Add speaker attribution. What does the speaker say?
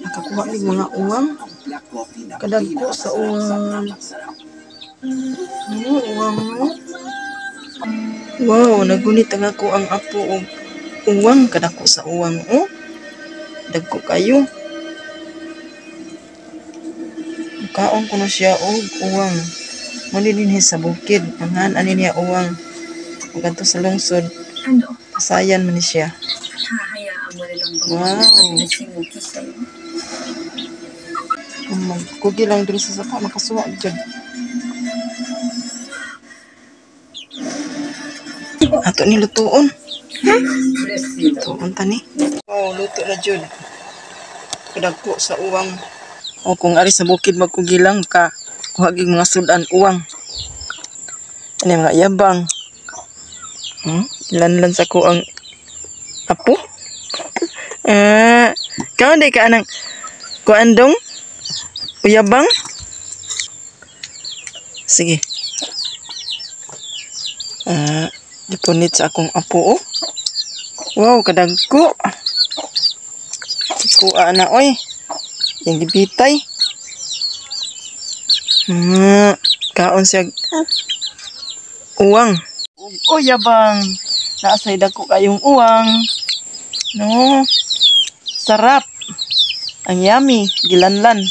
Speaker 1: Nakakuha mig mga uwang. Kadagko sa uwang. No, uwang no. Wow, nagunit ang ako ang apo og uwang, kadako sa uwang oh. Dagko kayo. Mukaon kuno siya og uwang. Mo dinhi sa bukid, anghan ani niya uwang. Ug adto sa lungsod.
Speaker 2: Ano?
Speaker 1: Pasayan man ni siya.
Speaker 2: Hahayaan mo na lang bang
Speaker 1: Wow.
Speaker 2: na si Mookie sa'yo?
Speaker 1: Kung magkugi lang diri sa sapa makasuwa jud. Ato ni lutuon. Lutuon ta ni. Oh, luto na jud. Kadagko sa uwang. O kung ari sa bukid magkugilang ka, kuha gig mga sudan uwang. Ani mga yabang. Ilanlan sa ko ang apo. Ah, kaon di ka anang kuandong uyabang? Sige. Ah, gipunit sa akong apo oh. Wow, kadagko. Kuha na oy. Yang gibitay. Kaon siya uwang. Uyabang. Naa say dagko kayong uwang. No. Sarap. Ang yummy, gilanlan.